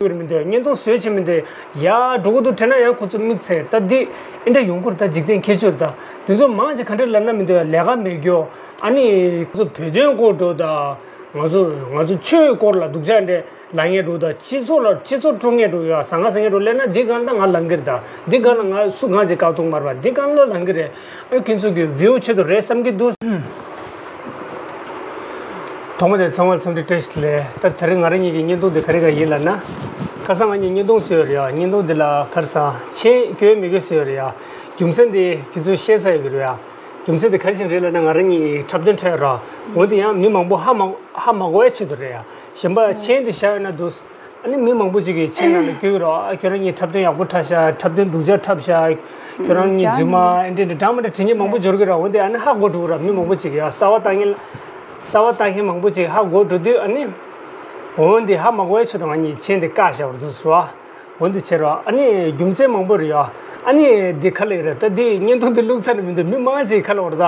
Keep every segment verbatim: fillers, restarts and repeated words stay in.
ཡོད་མི་འདུག་བརྙན་ཐུང་བཟོས་བྱས་མི་འདུག་ཡ་འགྲོ་གི་འདུག་དྲན་ན་ཡང་ཁོ་ཚོ་དམིགས་བསལ་ད་འདི་ཨེ་འདྲ་ཡོང་གི་རེད། ད་འཇིག་རྟེན་ཁྱད་ཆོས་རེད། ད་དེ་ཚོ་མང་ཆེ་ག་འདྲ་ལབ་ན་མི་འདུག་ལས་ཀ་མེད་རྒྱུ། ཨ་ནི་ཁོ་ཚོ་བོད་དོན་སྐོར་འགྲོ་ད། ང་ཚོ་ང་ཚོ་ཆོས་སྐོར་ལ་སྡུག་ཅག་འདྲ་ལབ་མཁན་འགྲོ་ད། སྤྱི་ཚོགས་ལ་སྤྱི་ཚོགས་དཀྲུག་མཁན་འགྲོ་ཡ་ཟང་ངེ་ཟིང་ངེ་འགྲོ་ལབ་ན་འདི་གང་ད་ང་ལབ་གི་རེད། ད་འདི་གང་ལ་ང་སུ་གང་ཅིག་བཀག་ཐུབ་མ་རེད་པ། འདི་གང་ལ་ལབ་གི་རེད། ཨ་ཁྱོད་ཚོ་གི་བིའུ་ཆེད་དུ་རེད་བསམ་གི་འདུག་ཐོག་མ་དེ་ཚང་མར་འཚམས་འདྲི་བཀྲ་ཤིས་བདེ་ལེགས། ད་དེ་རིང་ང་རང་ཉིད་ཀྱི་བརྙན་ཐུང་འདི་ག་རེ་ག་ཡིན་ལབ་ན། ཁ་སང་ང་གཉིས་བརྙན་ཐུང་བཟོས་ཡོད་རེད་ཡ། བརྙན་ཐུང་འདི་ལ་ག་རེ་ཟ་མཆན་སྐྱོན་མི་དགོས་བཟོས་ཡོད་རེད་ཡ། རྒྱུ་མཚན་འདི་ཁྱེད་ཚོས་ཤེས་ས་ཡོད་ཀྱི་རེད་ཡ། རྒྱུ་མཚན་འདི་ག་རེ་བྱས་རེད་ལབ་ན་ང་རང་གཉིས་འཁྲབ་སྟོན་འཁྲབ་ཡོད་ར། འོན་ཏེ་ཡང་མི་མང་པོ་ཧ་མ་ཧ་མ་གོ་བའི་ཆེད་དུ་རེད་ཡ། གཞན་པ་མཆན་འདི་བཞག་ཡོད་ན་འདུག་ཨ་ནི་མི་མང་པོ་ཅིག་གིས་མཆན་ནང་ལ་བསྐྱོན་གྱི་རེད། ཨ་ཁྱོད་རང་གཉིས་འཁྲབ་སྟོན་ཡག་པོ་འཁྲབ་ཤག་འཁྲབ་སྟོན་སྡུག་ཅག་འཁྲབ་ཤག་ཁྱོད་རང་གཉིས་རྫུན་མ་ཨེ་འདྲ་འདྲ་འདྲ་མ་འདྲ་དྲི་མཁན་མང་པོ་འབྱོར་གྱི་རེད། འོན་ཏེ་ཨ་ནི་ཧ་གོ་འགྲོ་གི་རེད། མི་མང་པོ་ཅིག་གིས་ཡ་གསར་པ་ལྟ་མཁན་གསར་པ་ལྟ་མཁན་མང་པོ་ཅིག་ཧ་གོ་འགྲོ་དུས་ཨ་ནི། འོན་ཏེ་ཧ་མ་གོ་བའི་ཆེད་དུ་ང་གཉིས་མཆན་དེ་བཀག་བཞག་པ་རེད་འདུག་ཟེར་བ། འོན་ཏེ་བྱས་རོགས། ཨ་ནི་རྒྱུ་མཚན་མང་པོ་རེད་ཡ། ཨ་ནི་འདི་ག་ལེར་རེད། ད་འདི་བརྙན་ཐུང་འདི་བླུགས་ཚར་ནས་མི་འདུག་མི་མང་ཅིག་ག་ལེར་རེད། ད་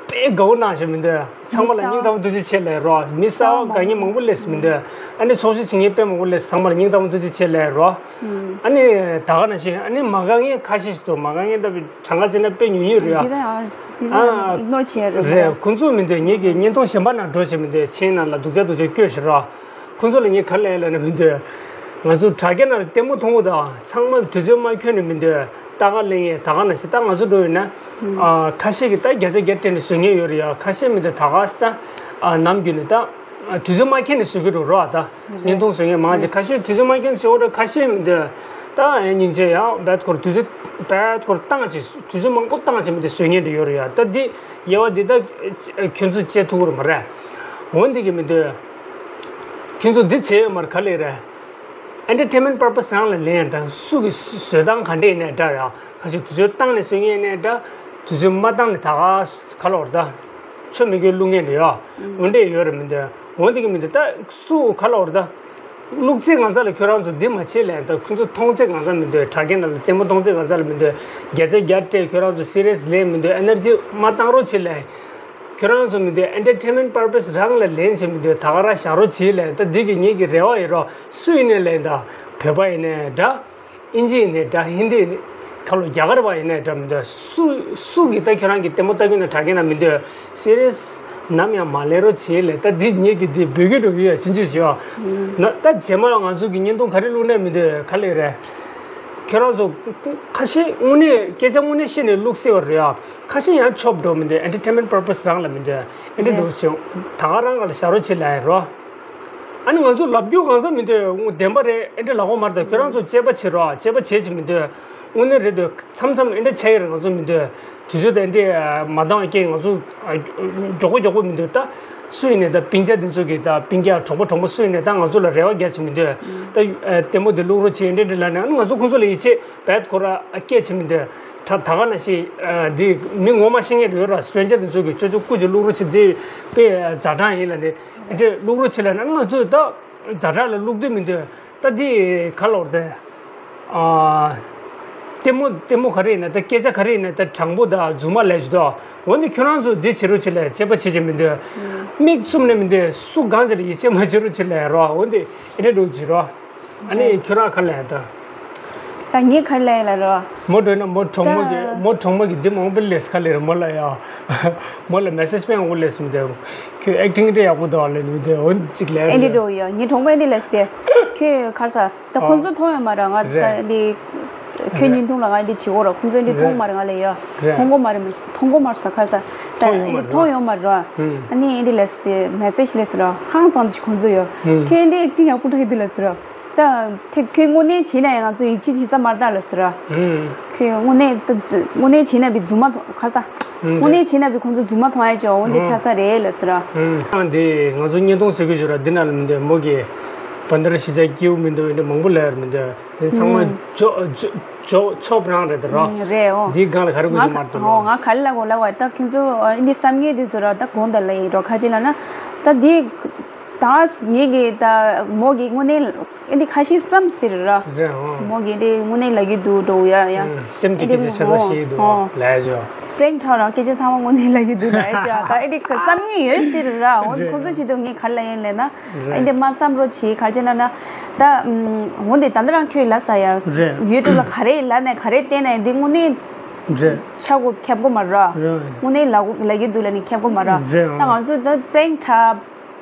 དཔེ་དགའ་པོ་གནང་བཞག་མི་འདུག་ཚང་མ་ལ་སྙིང་ཐག་པ་ཐུགས་རྗེ་ཆེ་ལབ་རོགས། མི་གསར་པ་དགའ་མཁན་མང་པོ་སླེབས་མི་འདུག་ཨ་ནི་ཚོགས་ཞུགས་བྱེད་མཁན་དཔེ་མང་པོ་སླེབས། ཚང་མ་ལ་སྙིང་ཐག་པ་ཐུགས་རྗེ་ཆེ་ལབ་རོགས། ཨ་ནི་ད་ག་ནང་བཞིན་ཨ་ནི་མ་དགའ་མཁན་ཁ་ཤས་ཤིག་འདུག་མ་དགའ་མཁན་ད་དཔེ་གྲངས་ཀ་བརྩིས་ན་དཔེ་ཉུང་ཉུང་རེད་ཡ། འདི་ད་ཡང་འདི་ད་ཨ་ཡང་ཨིག་ནོར་བྱེད་ཡ་རེད་མ་རེད། ཁོང་ཚོ་མི་འདུག་ངེད་ཀྱི་བརྙན་ཐུང་གཞན་པ་ནང་འགྲོ་བྱེད་མི་འདུག་མཆན་ནང་ལ་སྡུག་ཅག་སྡུག་ཅག་བསྐྱོན་བཞག་རོགས། ཁོང་ཚོ་ལ་ངས་ག་རེ་ལབ་ཡ་ལབ་ན་མི་འདུག་ང་ཚོ་དྲ་རྒྱ་ནང་ལ་ལྟད་མོ་མཐོང་གི་འདུག་ཚང་མ་དུས་ཚོད་མ་འཁྱོལ་ནས་མི་འདུག་ལྟ་ག་ལེན་ཡས་ད་ག་ནང་བཞིན་ད་ང་ཚོ་འགྲོ་ཡོད་ན། ཨ་ཁ་ཤས་ཀྱིས་ད་བརྒྱ་ཆ་བརྒྱ་སྤྲད་ནས་བཟོ་མཁན་ཡོད་རེད་ཡ། ཁ་ཤས་མི་འདུག་ད་ག་ས་ད་ཨ་ནམ་རྒྱུན་ནས་ད་དུས་ཚོད་མ་འཁྱོལ་ནས་བཟོ་གི་འགྲོ་རོགས་ཨ། ད་བརྙན་ཐུང་བཟོ་མཁན་མང་ཆེ་ཁ་ཤས་དུས་ཚོད་མ་འཁྱོལ་ནས་བཟོ་གི་འགྲོ། ཁ་ཤས་མི་འདུག་ད་ཨ་སྙིང་རྗེ་ཡ། བད་ཁོར་དུས་ཚོད་བད་ཁོར་བཏང་བྱས་དུས་ཚོད་མང་པོ་བཏང་བྱས་མི་འདུག་བཟོ་མཁན་དེ་ཡོད་རེད་ཡ། ད་འདི་དབྱེ་བ་འདི་ད་ཁྱོད་ཚོས་དཔྱད་ཐུབ་ཀྱི་རེད་མ་རེད། འོན་ཏེ་གི་མི་འདུག་ཁྱོད་ཚོ་འདི་བྱས་ཡོད་མ་རེད། ག་ལེར་རེད། Entertainment purpose རང་ལ་ལེན་ཡ་འདྲ། སུ་གི་བཟོ་སྟངས་ག་འདྲ་ཡིན་ནའི་འདྲ་ར། ཁ་ཤས་དུས་ཚོད་བཏང་ནས་བཟོ་མཁན་ཡིན་ནའི་འདྲ། དུས་ཚོད་མ་བཏང་ནས་ད་ག་ག་ལོར་ད་ཆོ་མི་དགོས་བླུག་མཁན་འདྲ་ཡོད། འོན་ཏེ་ཡོད་རེད་མི་འདུག་འོན་ཏེ་གི་མི་འདུག་ད་སུ་ག་ལོར་ད་བླུག་ཚེ་གང་ས་ལ་ཁྱོད་རང་ཚོ་འདི་མ་བྱེད་ལབ་ཡ། ད་ཁོ་ཚོ་མཐོང་ཚེ་གང་ས་མི་འདུག་དྲ་རྒྱ་ནང་ལ་ལྟད་མོ་མཐོང་ཚེ་གང་ས་ལ་མི་འདུག་བརྒྱ་ཆ་བརྒྱ་སྤྲད། ཁྱོད་རང་ཚོ་སི་རི་ཡས་ལེན་མི་འདུག་ཨེ་ནར་ཇི་མ་བཏང་རོགས་བྱེད་ལབ་ཡ། ཁྱོད་རང་ཚོ་མི་འདུག Entertainment purpose རང་ལ་ལེན་བྱེད་མི་འདུག་ད་ག་རང་བཞག་རོགས་བྱེད་ལབ་ཡ། ད་འདི་གི་ངེད་ཀྱི་རེ་བ་ཡིན་རོགས། སུ་ཡིན་ནའི་ལབ་ཡ། ད་བོད་པ་ཡིན་ནའི་འདྲ། ཨིན་ཇི་ཡིན་ནའི་འདྲ། ཧིན་དི་ཡིན་ནའི་ག་ལོ་རྒྱ་གར་བ་ཡིན་ནའི་འདྲ་མི་འདུག་སུ་སུ་གིས་ད་ཁྱོད་རང་གི་ལྟད་མོ་ལྟ་གི་ན་དྲ་རྒྱ་ན་མི་འདུག་སི་རི་ཡས་ནམ་ཡང་མ་ལེན་རོགས་བྱེད་ལབ་ཡ། ད་འདི་ངེད་ཀྱི་འདི་འབོད་སྐུལ་འགྲོ་གི་ཡོད། ཕྱིན་ཆད་བྱེད་ཨ། ན་ད་རྗེས་མ་ལ་ང་ཚོ་གི་བརྙན་ཐུང་ག་རེ་བླུག་ནའི་མི་འདུག་ག་ལེར་རེད། ཁྱོད་རང་ཚོ་ཁ་ཤས་དངོས་གནས་སྐད་ཆ་དངོས་གནས་བཤད་ནས་བླུག་སྲིད་པ་རེད་ཨ། ཁ་ཤས་ཡང་ཆོབ་འགྲོ་མི་འདུག Entertainment purpose རང་ལ་མི་འདུག་ཨེ་འདྲ་འགྲོ་བྱེད་ད་ག་རང་ག་ལ་བཞག་རོགས་བྱེད་ལབ་ཡ་རོ། ཨ་ནི་ང་ཚོ་ལབ་རྒྱུ་གང་ཟག་མི་འདུག་བདེན་པ་རེད། ཨེ་འདྲ་ལབ་དགོས་མ་རེད། ད་ཁྱོད་རང་ཚོ་དཔྱད་པ་བྱེད་རོགས། དཔྱད་པ་བྱེད་ཅིག་མི་འདུག་དངོས་གནས་རེད་འདུག་མཚམས་མཚམས་ཨེ་འདྲ་ཆགས་ཡ་རེད། ང་ཚོ་མི་འདུག་དུས་ཚོད་དེ་འདྲས་མ་འདང་བ་སྐད་ང་ཚོ་མགྱོགས་པོ་མགྱོགས་པོ་མི་འདུག་ད་སུ་ཡིན་ནའི་ད་སྤུན་ཀྱག་འདི་ཚོ་གི་ད་སྤུན་ཀྱག་གྲོགས་པོ་གྲོགས་མོ་སུ་ཡིན་ནའི་ད་ང་ཚོ་ལ་རེ་བ་རྒྱག་ཅིག་མི་འདུག་ད་ལྟད་མོ་འདི་བླུག་རོགས་བྱེད་འདྲ་འདྲ་ལབ་ནས། ཨ་ནི་ང་ཚོ་ཁོང་ཚོ་ལ་ཡིད་ཆེས་བད་ཁོ་ར་སྐད་ཆ་མི་འདུག་ད་ད་ག་ནང་བཞིན་འདི་མི་ངོ་མ་ཤེས་མཁན་ཡོད་ར། སི་ཊེན་ཇར་འདི་ཚོ་གི་ཅོ་ཅོ་སྐུ་མཁྱེན་བླུག་རོགས་བྱེད། འདི་དཔེ་ཛ་དྲག་ཡིན་ལབ་ནས་འདི་བླུག་རོགས་བྱེད་ལབ་ན། ང་ཚོས་ད་ཛ་དྲག་ལ་བླུག་འདོད་མི་འདུག་ད་འདི་ག་ལོར་ཏེ། ལྟད་མོ་ལྟད་མོ་ག་རེ་ཡིན་ན། ད་སྐད་ཆ་ག་རེ་ཡིན་ན་ད་དྲང་པོ་ད་རྫུན་མ་ལབ་ཅིག་འདུག་འོན་ཏེ་ཁྱོད་རང་ཚོ་འདི་བྱེད་རོགས་བྱེད་ལབ་དཔྱད་པ་བྱེད་ཀྱི་མི་འདུག་མིག་བཙུམ་ནས་མི་འདུག་སུ་གང་ཅིག་ལ་ཡིད་ཆེས་མ་བྱེད་རོགས་བྱེད་ལབ་རོགས། འོན་ཏེ་ཨེ་འདྲ་འགྲོ་བྱེད་རོགས། ཨ་ནི་ཁྱོད་རང་ག་ལབ་ད། ད་ངས་ག་ལབ་ཡ་ལ་རོ། མོ་འགྲོ་ན་མོ་གྲོགས་མོ་གི། ད་མོ་གྲོགས་མོ་གི་འདི་མང་པོ་ལས་ག་ལེར་མོ་ལ་ཡ། མོ་ལ་མེ་སེ་ཇི་དཔེ་མང་པོ་ལས་མི་འདུག་ཁྱོད་ཨེག་ཊིང་འདྲ་ཡག་པོ་འདུག་ལབ་མི་འདུག་འོན་ཅིག་ལབ་ཨེ་འདྲ་འགྲོ་ཡ། ངའི་གྲོགས་མོ་ཨེ་འདྲ་ལས་ཏེ། ཁྱོད་གར་ས། ད་ཁོང་ཚོ་མཐོང་ཡོད་མ་རེད། ང་ད་འདི་ཁྱོད་བརྙན་ཐུང་ལ་ང་འདི་བྱེད་དགོས་ར། ཁོང་ཚོ་འདི་མཐོང་མ་རེད། ང་ལ་ཡ་མཐོང་གོ་མ་རེད། མ་མཐོང་གོ་མ་རེད་ས། གར་ས་ད་འདི་མཐོང་ཡོད་མ་རེད་ར། ཨ་ནི་ཨེ་འདྲ་ལས་ཏེ་མེ་སེ་ཇི་ལས་ས་ར། ཧང་སང་དུ་ཁོང་ཚོ་ཡ། ཁྱོད་འདི་ཨེག་ཊིང་ཡག་པོ་འདྲ་གི་འདུག་ལ་ས་ར། ད་དེ་ཁྱོད་དངོས་གནས་བྱེད་ན་ཡང་ང་ཚོ་ཡིད་ཆེས་བྱེད་ས་མ་རེད་ད་ལ་ཟེར་ར། ཁྱོད་དངོས་གནས་ད་དངོས་གནས་བྱེད་ན་བི་རྫུན་མ་མཐོང་ག་ས། དངོས་གནས་བྱེད་ན་བི་ཁོང་ཚོ་རྫུན་མ་མཐོང་ཡ་ཅོ་འོ་འདི་ཆགས་ས་རེད་ལ་ཟེར་ར། ཨང་དེ་ང་ཚོ་བརྙན་ཐུང་ཟེར་གི་ཞོར་ར་འདི་ན་ལ་མི་འདུག་མོ་གི་བན་དར་ཤི་ཆ་སྐྱིའུ་མི་འདུག་འདི་མང་པོ་ལ་ཡར་མི་འདུག་དེ་ཚང་མ་ཇོ་ཇོ་ཇོ་ཆོབ་རང་རེད་ད་ར། རེད་འོ། འདི་སྒང་ལ་ག་རེ་གོ་ང་ཞིག་མ་གཏོགས། ང་ག་ལ་གོ་ལ་བ་ད་ཁྱོད་ཚོ་འདི་བསམ་ངེས་དུས་ཚོ་ར་ད་དགོངས་དག་ལ་ཡིན་རོ་ཁ་ཅིག་ལ་ན་ད་འདི། ད་ངེད་ཀྱི་ད་མོ་གི་དངོས་གནས་ཨེ་འདི་ཁ་ཤས་བསམ་ཟེར་ར། རེད་ཨང་། མོ་གི་འདི་དངོས་གནས་ལབ་ཀྱི་འདུག་འགྲོ་ཡ་ཡ། ཨང་། སེམས་ཀྱི་ཨེ་འདི་སྐད་ཆ་ཆ་ཚང་བཤད་ཀྱི་འདུག་ཨང་། ལབ་ཡ་ཅོ། པྲེང་ཁྲ་ར་སྐད་ཆ་ཚང་མ་དངོས་གནས་ལབ་ཀྱི་འདུག་ལབ་ཡ་ཅོ། ད་ཨེ་འདི་བསམ་གྱི་ཡོད་ཟེར་ར། འོ་རེད། ཁོང་ཚོ་ཞིག་ཏུ་ངས་ག་རེ་ལབ་ཡིན་ལབ་ན། རེད། ཨེ་འདི་མ་བསམ་རོགས་བྱེད་ག་རེ་བྱས་ན་ན། ད་འོ་འདི་ད་ལྟ་རང་ཁྱོད་ལབ་ས་ཡ། རེད། ཡུ་ཊུབ་ལ་ག་རེ་ལབ་ནས་ག་རེ་བལྟས་ནས་འདི་དངོས་གནས། རེད། ཆག་སྒོ་ཁེབས་སྒོ་མ་ར། རེད། དངོས་གནས་ལབ་ལབ་ཀྱི་འདུག་ལབ་ནས་ཁེབས་སྒོ་མ་ར། རེད། ད་ང་ཚོ་ད་པྲེང་ཁྲ།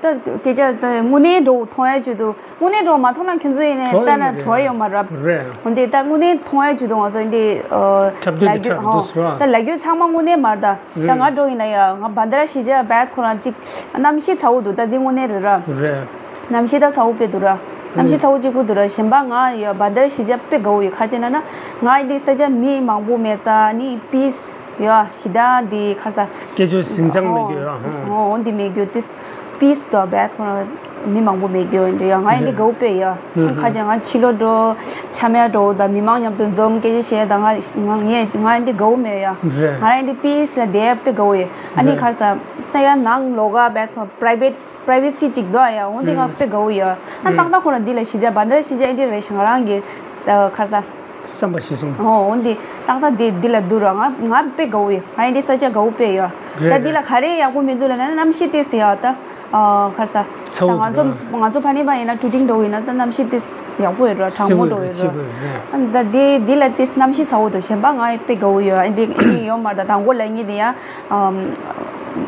ད་སྐད་ཆ་ད་དངོས་གནས་འགྲོ་མཐོང་ཡ་བྱུང་འདུག་དངོས་གནས་འགྲོ་མ་མཐོང་ན་ཁྱོད་ཚོ་ཡིན་ནས་བལྟས་ན་གྲོ་ཡོད་མ་ར། རེད། འོན་ཏེ་ད་དངོས་གནས་མཐོང་ཡ་བྱུང་འདུག་ང་ཚོ་འདི་འཁྲབ་སྟོན་ལབ་འདི་རྒྱུ་འཁྲབ་འདུག་ཟེར་བ། ད་ལབ་རྒྱུ་ཚང་མ་དངོས་གནས་མ་ར་ད། ད་ང་འགྲོ་ཡིན་ན་ཡ་ང་བན་དར་ཤི་ཇ་བད་ཁོ་རང་གཅིག་གནམ་གཤིས་ཚ་བོ་འདུག་ད་འདི་དངོས་གནས་རེད་ར། རེད། གནམ་གཤིས་ད་ཚ་བོ་དཔེ་འདུག་ར། གནམ་གཤིས་ཚ་བོ་གཅིག་པུ་འདུག་ར། གཞན་པ་ང་ཡ་བན་དར་ཤི་ཇ་དཔེ་དགའ་བོ་ཡོད་ག་རེ་བྱས་ན་ན། ང་འདི་ས་ཆ་མི་མང་པོ་མེད་ས་ནི་པིས་ཡ་ཞི་ད་འདི་ཁ་ས། སྐད་ཅོར་ཟིང་ཆ་མེད་རྒྱུ་ཡ། ཨོ་འདི་མེད་རྒྱུ་ཏིས་པིས་དོ་བད་ཁོ་ན་མི་མང་པོ་མེད་རྒྱུ་འདི་ཡ་ང་འདི་དགའ་བོ་དཔེ་ཡ། ཁ་ཅིག་ང་ཕྱི་ལོགས་འགྲོ་ཆ་མེད་འགྲོ་ད་མི་མང་མཉམ་དུ་འཛོམས་སྐད་ཆ་བཤད་ད་ང་ང་ངས་ང་འདི་དགའ་བོ་མེད་ཡ། རེད། ང་འདི་པིས་ལ་བསྡད་དཔེ་དགའ་བོ་ཡ། ཨ་ནི་རེད། ཁ་ས་ད་ཡ་ནང་ལོགས་ཀ་བད་ཁོ་པ་རའི་བེ་ཊི། པ་རའི་བེ་སི་གཅིག་འདུག་ཡ། འོ་འདི་ང་དཔེ་དགའ་བོ་ཡོད། ཨ་ཏག་ཏག་ཁོ་རང་འདི་ལ་ཤི་ཇ་བན་དར་ཤི་ཇ་ཨེ་འདྲ་རེད་ཤག་ང་རང་གི་ཁ་ས། བསམ་པ་ཤི་སོང་། ཨོ་འོ་འདི་ཏག་ཏག་འདི་འདི་ལ་འདུག་ར། ང་ང་དཔེ་དགའ་བོ་ཡོད། ང་ཨེ་འདྲ་ས་ཆ་དགའ་བོ་དཔེ་ཡོད། ད་རེད་འདི་ལ་ག་རེ་ཡག་པོ་མི་འདུག་ལབ་ན་གནམ་གཤིས་དེ་ཟེར་ཡ་ད། ཁ་ས། ཚ་བོ་ད་ང་ཚོ་འདུག་ར། ང་ཚོ་ཕ་ནི་པ་ཡིན་ན་ཊུ་ཊིང་འགྲོ་ཡིན་ན་ད་གནམ་གཤིས་དེ་ཡག་པོ་ཡོད་ར། གྲང་མོ་འགྲོ་ཡོད་ར། ཨ་ད་འདི་འདི་ལ་དེ་གནམ་གཤིས་ཚ་བོ་འདུག་གཞན་པ་ང་དཔེ་དགའ་བོ་ཡོད། ཨེ་འདྲ་ཨེ་འདྲ་ཡོད་མ་རེད། ད་དང་པོ་ལབ་ངེས་དེ་ཡ།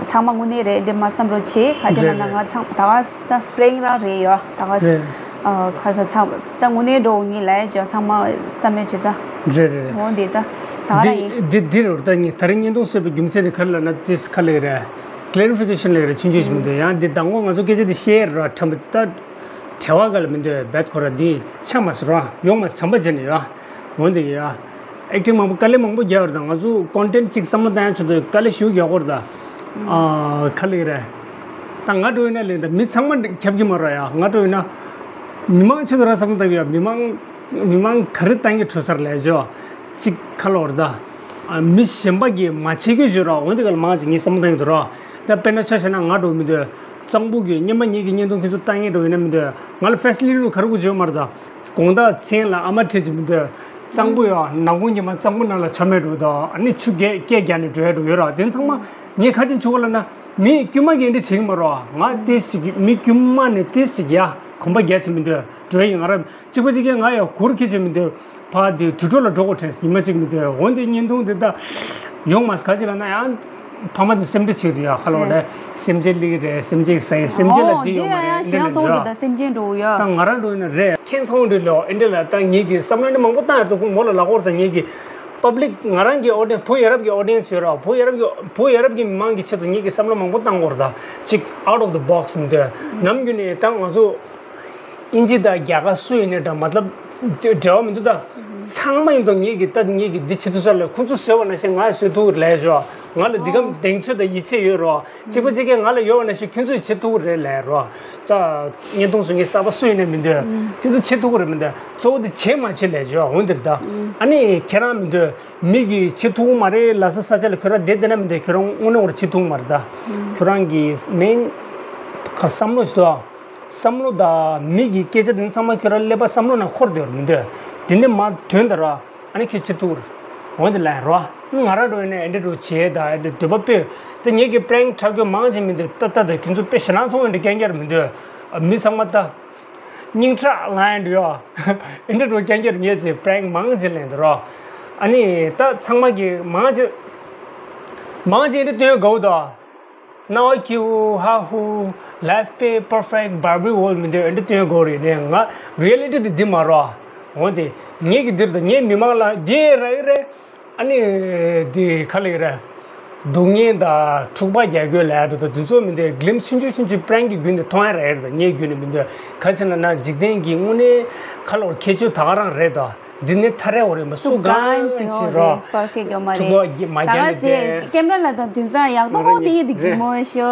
ཚང་མ་དངོས་གནས་རེད་འདི་མ་བསམ་རོགས་བྱེད་ག་ཅི་ལབ་ན། རེད་ང་ཚང་ད་ག་ད་པྲེང་རང་རེད་ཡོད་ད་ག་རེད། ཁ་ས་ཚང་ད་དངོས་གནས་འགྲོ་ངེས་ལ་ཡ་ཅོ་ཚང་མ་བསམ་མེད་ཅོ་ད། རེད་རེད། འོ་འདི་ད་ད་ག་རང་ཡིན། འདི་འདི་རེད་ད། ངས་ད་རིང་བརྙན་ཐུང་བཟོས་པའི་རྒྱུ་མཚན་དེ་ག་རེ་ལབ་ན་ཏིས་ག་ལེ་རེད། ཀི་ལེ་རི་ཕི་ཀེ་ཤན་ལེ་རེད། ཆུང་ཆུང་ཞིག་མི་འདུག་ཡང་འདི་དང་པོ་ང་ཚོ་སྐད་ཆ་འདི་བཤད་ར་ཁྲམ་པ་ད་བྲེལ་བ་ག་ལ་མི་འདུག་བད་ཁོ་ར་འདི་ཆ་མ་སོ་ར་ཡོང་མ་སོ་ཁྲམ་པ་བྱས་ནས་ཡོད། འོ་འདི་ཡོད། ཨེག་ཊིང་མང་པོ་དཀའ་ལས་མང་པོ་རྒྱག་ཡོད་རེད། ད་ང་ཚོ་ཀོན་ཊེན་ཊི་གཅིག་བསམ་བློ་བཏང་ཡ་ཆེད་དུ་དཀའ་ལས་ཞེ་པོ་རྒྱག་དགོས་རེད་ད། ཨ་ག་ལེ་རེད། ད་ང་འགྲོ་ཡིན་ན་ལེ་ད་མི་ཚང་མ་ཁྱབ་ཀྱི་མ་རེད་ཡ། ང་འགྲོ་ཡིན་ན་མི་མང་ཆེད་དུ་རང་བསམ་བློ་བཏང་གི་ཡ། མི་མང་མི་མང་ག་རེ་བཏང་གི་འགྲོ་ས་རེད་ལབ་ཡ་ཆོ་གཅིག་ཁ་ལོ་རེད་ད། མི་གཞན་པ་གིས་མ་བྱེད་རྒྱུ་བྱོས་ར། འོན་ཏེ་ག་ལ་མང་ཅིག་ངས་བསམ་བློ་བཏང་གི་འདུག་ར། ད་དཔེར་ན་ཆ་བཞག་ན་ང་འགྲོ་མི་འདོད། གཙང་པོ་གི་སྔོན་མ་ངེད་ཀྱི་བརྙན་ཐུང་ཁྱོད་ཚོ་ལྟ་ངེས་འགྲོ་ཡིན་ན་མི་འདོད། ང་ལ་ཕེ་སི་ལི་ཊི་རུ་ག་རེ་དགོས་བྱོས་མ་རེད་ད། དགོང་དག་མཚན་ལ་ཨ་མ་ཁྲིད་ཅིག་མི་འདོད། གཙང་པོ་ཡོད་ནག་ཁུང་ཉི་མ་གཙང་པོ་ནང་ལ་ཆ་མེད་འགྲོ་ད། ཨ་ནི་ཆུ་རྐྱལ་རྐྱལ་རྒྱག་ནས་འགྲོ་ཡ་འགྲོ་ཡོད་ར། དེ་ཚང་མ་ངས་ག་རེ་བྱེད་ཆོག་ག་ལབ་ན་མི་དཀྱུས་མ་གིས་འདི་བྱེད་ཀྱི་མ་རེད། ང་ཏིས་ཅིག་མི་དཀྱུས་མ་ནས་ཏིས་ཅིག་ཡ་གོམ་པ་རྒྱག་བྱེད་མི་འདོད་འགྲོ་ཡ་ཡིན། ང་ར་གཅིག་པ་གཅིག་རྐྱང་ང་ཡ་གུར་ཁྱེར་བྱེད་མི་འདོད། ཕ་དེ་དུད་འགྲོ་ལ་འགྲོ་དགོས་དྲན་ཉི་མ་གཅིག་མི་འདོད། འོན་ཏེ་བརྙན་ཐུང་འདི་ད་ཡོང་མ་སོང་ག་ཅི་ལབ་ན་ཡང་ཕ་མ་དེ་སེམས་ཁྲལ་བྱེད་དུ་ཡ་ཁ་ལོ་རེད། སེམས་ཅན་ལི་རེད། སེམས་ཅན་ཟ་ཡི་སེམས་ཅན་ལ་འདི་ཡོང་མ་རེད། ཨོ་འདི་ཡང་ཡང་ཁྱེད་རང་ཚོ་འདི་ད་སེམས་ཅན་འགྲོ་ཡ། ད་ང་རང་འགྲོ་ཡིན་ན་རེད། ཁྱེད་ཚོ་འདི་ལོ་ཨེ་འདྲ་ལ་ད་ངེད་ཀྱི་བསམ་བློ་འདི་མང་པོ་བཏང་ཡ་འདུག་ཁོང་མོ་ལ་ལབ་དགོས་རེད། ད་ངེད་ཀྱི་པབ་ལིག་ང་རང་གི་ཨོ་ཌི་ཡན་སི་བོད་ཡ་རབས་ཀྱི་ཨོ་ཌི་ཡན་སི་ཡོད་ར། བོད་ཡ་རབས་ཀྱི་བོད་ཡ་རབས་ཀྱི་མི་མང་གི་ཆེད་དུ་ངེད་ཀྱི་བསམ་བློ་མང་པོ་བཏང་དགོས་རེད། ད་ཅིག་out of the box མི་འདོད་ནམ་རྒྱུན་ནས་ད་ང་ཚོ། ཨིན་ཇི་དང་རྒྱ་གར་སུ་ཡིན་ནའི་འདྲ་མ་ལབ་འབྲེལ་བ་མི་འདུག་ད། ཚང་མ་ཡིན་དུ་ངེད་ཀྱི་ད་ངེད་ཀྱི་འདི་བྱེད་ཐུབ་ས་ལ་ཁོང་ཚོས་བཟོས་པ་ནང་བཞིན་ང་ཡང་བཟོས་ཐུབ་ཀྱི་རེད་ལབ་ཞོག་ང་ལ་འདི་གམ་གདེང་ཚོད་དང་ཡིད་ཆེས་ཡོད་རོགས། གཅིག་པ་གཅིག་གིས་ང་ལ་ཡོད་པ་ནང་བཞིན་ཁྱོད་ཚོས་བྱེད་ཐུབ་ཀྱི་རེད་ལབ་རོགས། ད་བརྙན་ཐུང་བཟོ་མཁན་གསར་པ་སུ་ཡིན་ནའི་མི་འདོད། ཁྱོད་ཚོས་བྱེད་ཐུབ་ཀྱི་རེད་མི་འདོད། གཙོ་བོ་དེ་བྱེད་མ་བྱེད་ལབ་ཞོག་འོན་ཏེ་ད། ཨ་ནི་ཁྱེད་རང་མི་འདོད། མི་གིས་བྱེད་ཐུབ་ཀྱི་མ་རེད་ལབ་ས་ས་ཆ་ལ་ཁྱོད་རང་བསྡད་བསྡད་ན་མི་འདོད། ཁྱོད་རང་དངོས་གནས་ཁོ་རང་བྱེད་ཐུབ་ཀྱི་མ་རེད་ད། ཁྱོད་རང་གི་མིན་ཁ་བསམ་བློ་ཞིག་འདུག་བསམ་བློ་དང་མི་གི་སྐད་ཆ་དེ་ཚང་མ་ཁྱོད་རང་ཀླད་པ་བསམ་བློ་ནང་འཁོར་བསྡད་ཡོད་མི་འདོད། དེ་ནས་མ་དོན་དུ་ར་ཨ་ནི་ཁྱོད་བྱེད་ཐུབ་རེད། འོན་ཏེ་ལན་རོ། ང་རང་འགྲོ་ཡིན་ན་ཨེ་འདྲ་འགྲོ་བྱེད་ད་ཨེ་འདྲ་འདོད་པ་དཔེ། ད་ངེད་ཀྱི་པྲེང་ཁྲ་གོས་མང་ཆེ་མི་འདོད་ཏ་ཏ་ད་ཁྱོད་ཚོ་དཔེ་ཞེ་སྣང་ཚོང་འདྲ་རྐྱང་རྐྱང་མི་འདོད། མི་ཚང་མ་ད་སྙིང་ཁྲག་ལངས་འདྲ་ཡོད། ཨེ་འདྲ་འགྲོ་རྐྱང་རྐྱང་ངེད་ཀྱི་པྲེང་མང་ཆེ་ལན་དུ་རོ། ཨ་ནི་ད་ཚང་མ་གི་མང་ཆེ་མང་ཆེ་ཨེ་འདྲ་སྟོན་དགའ་བོ་ད། སྣང་བ་སྐྱིད་པོ་ཧ་ཧུ། Life is perfect Barbie world མི་འདོད་ཨེ་འདྲ་སྟོན་དགོས་རེད་ནས་ང་reality དེ་འདི་མ་རོ། འོ་དེ་ངེད་ཀྱི་འདིར་དང་ངའི་མི་མང་ལ་འདི་ར་ཡི་རེད། ཨ་ནི་འདི་ག་ལ་ཡི་རེད། སྡུག་བསྔལ་དང་འཁྲུག་པ་རྒྱག་རྒྱུ་ལ་ཡ་འདུག་ད་དུས་ཚོད་མི་འདོད་གླིམ་ཆུང་ཆུང་ཆུང་ཆུང་པྲེང་གི་རྒྱུན་དེ་མཐོང་ཡ་ར་ཡི་རེད། ངའི་རྒྱུན་ནས་མི་འདོད་ག་ཅི་ན་ན་འཇིག་རྟེན་གྱི་དངོས་གནས་ཁ་ལོར་ཁྱད་ཆོས་ད་ག་རང་རེད་དོ། འདི་ནི་ཐ་རེ་འོ་རེ་མ་སུ་གང་ཅི་རོ། པར་ཕེག་ཡོད་མ་རེད། ད་ག་སྟེ་ཀེམ་ར་ལ་དང་དེང་སང་ཡག་ཏོག་ཏོག་དེ་ཡིན་དེ་གི་མོ་ཤོ།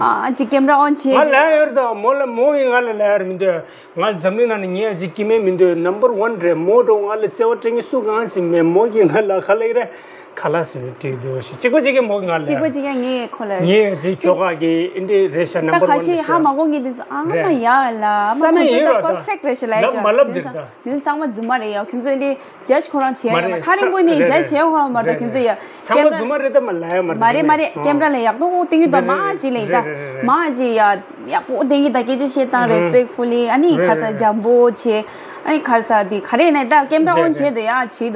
ཨ་ཅིག་ཀེམ་ར་ཨོན་བྱེད། ང་ལ་ཡོད་དོ་མོ་ལ་མོ་ཡིན་ང་ལ་ལ་ཡོད་མི་འདོད། ང་འཛམ་གླིང་ནང་ནས་ངའི་ཨ་ཅིག་སྐྱེ་དམན་མི་འདོད། ནམ་བར་ཝན་རེད། མོ་འགྲོ་ང་ལ་བརྩེ་བ་སྤྲད་མཁན་སུ་གང་ཅི་མེད། མོ་གིས་ང་ལ་ག་ལ་ཡི་རེད། ཁ་ལག་སུ་བྲིས་འདུག་ཞེས་གཅིག་པ་གཅིག་གིས་མོ་ང་ལ། གཅིག་པ་གཅིག་གིས་ངས་ཁོ་ལ། ངས་ཅིག་ཁྱོ་ག་གི་ཨིན་དྲི་རེད་ཤག་ད་ནམ་བར་ཁ་ཤས་ཧ་མ་གོ་ངེས་དུས་སུ་ཨ་མ་ཡ་ལ་ཨ་མ་ཁོ་ཚོ་ད་པར་ཕེག་རེད་ཤག་ལབ་ཀྱི་ལབ་མ་ལབ་འདིར་ད། དུས་ཚང་མ་རྫུན་མ་རེད་ཡ། ཁྱོད་ཚོ་ཨིན་དྲི་ཇཇ་ཁོ་རང་བྱས་ཡོད་མ་ཐག་རིང་པོ་ནས་ཇཇ་བྱས་ཡོད་མ་རེད། ཁྱོད་ཚོ་ཡ་ཚང་མ་རྫུན་མ་རེད་ད་མ་ལབ་ཡ་མ་རེད། མ་རེད་མ་རེད། ཀེམ་ར་ལ་ཡག་ཏོག་ཏོག་སྟོན་གྱི་འདུག་མ་ཅི་ལས་ད་མ་ཅི་ཡ་ཡག་པོ་སྟོན་གྱི་ད་སྐད་ཆ་བཤད་སྟངས་རེ་སི་པེག་ཕུ་ལི་ཨ་ནི་ཁར་ས་འཇམ་པོ་བྱས། ཨ་ནི་ཁར་ས་དེ་ག་རེ་ནས་ད་ཀེམ་ར་ཨོན་བྱས་འདུག་ཡ་བྱས་འདུག་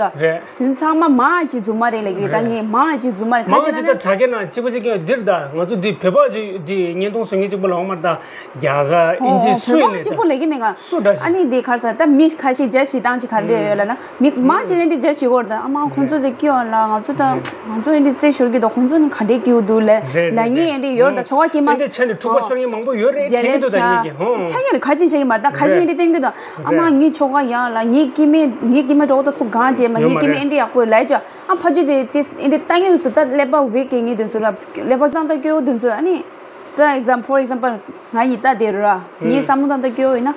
དུས་ཚང་མ་མ་ཅི་རྫུན་མ་རེད་ལབ་ཀྱི་ཡོད། ད་ངས་མ་ཅི་རྫུན་མ་རེད། མ་ཁ་ཅི་ཅི་ན་ད་དྲ་རྒྱ་ནང་གཅིག་པ་གཅིག་ཀྱང་འདིར་ད་ང་ཚོ་འདི་བོད་པ་ཅིག་འདི་བརྙན་ཐུང་བཟོ་མཁན་གཅིག་པ་ལ་འོ་མར་ད་རྒྱ་གར་ཨིན་ཇི་སུ་ཡིན་ནས་ད་གཅིག་པོ་ལབ་ཀྱི་མེད་ང་སུ་འདྲ་ཞིག་ཨ་ནི་འདི་ཁར་ས་ད་མི་ཁ་ཤས་ཇ་བྱེད་སྟངས་ཅིག་ག་འདྲ་ཡོད་ལབ་ན་མི་མ་ཅི་ནས་འདི་ཇ་བྱེད་དགོས་རེད། ད་ཨ་མ་ཁོང་ཚོ་དེ་སྐྱོ་ལ་ང་ཚོ་ད་ང་ཚོ་ཨིན་འདི་རྩེ་ཤོར་གྱི་འདུག་ཁོང་ཚོ་ནི་ག་འདྲས་སྐྱོ་འདུག་ལབ་ལབ་ངེས་ཨིན་འདི་ཡོད་ད་ཆོ་ག་སྐྱེས་མ་ཨིན་འདི་ཆ་ནས་འཁྲུག་པ་ཤོར་མཁན་མང་པོ་ཡོད་རེད་དྲན་གྱི་འདུག་ད་ངེས་ཀྱི་ཧོ་ཆ་ཡ་ལ་ག་ཅིན་ཆ་གི་མ་ད་ག་ཤེས་ཨིན་འདི་བསྟན་གྱི་འདུག་ཨ་མ་ངའི་ཆོ་ག་ཡ་ལ་ངའི་སྐྱེས་མ་ངའི་སྐྱེས་མ་འགྲོ་ད་སུ་གང་བྱེད་མ་ངའི་སྐྱེས་མ་ཨིན་འདི་ཡག་པོ་ལབ་ཅོ། ཨ་ཕ་ཇུ་དེ་དེ་ཨེ་འདྲ་ལྟ་ངེས་དུས་སུ་ད་ཀླད་པ་བེག་གི་ངེས་དུས་སུ་ལ་ཀླད་པ་བཏང་ད་སྐྱོ་བོ་དུས་སུ་ཨ་ནི་ད་ཨེག་ཛམ་ཕོར་ཨེག་ཛམ་པལ་ང་ཡི་ད་དེ་རུ་ར་ངའི་བསམ་བློ་བཏང་ད་སྐྱོ་བོ་ཡིན་ན་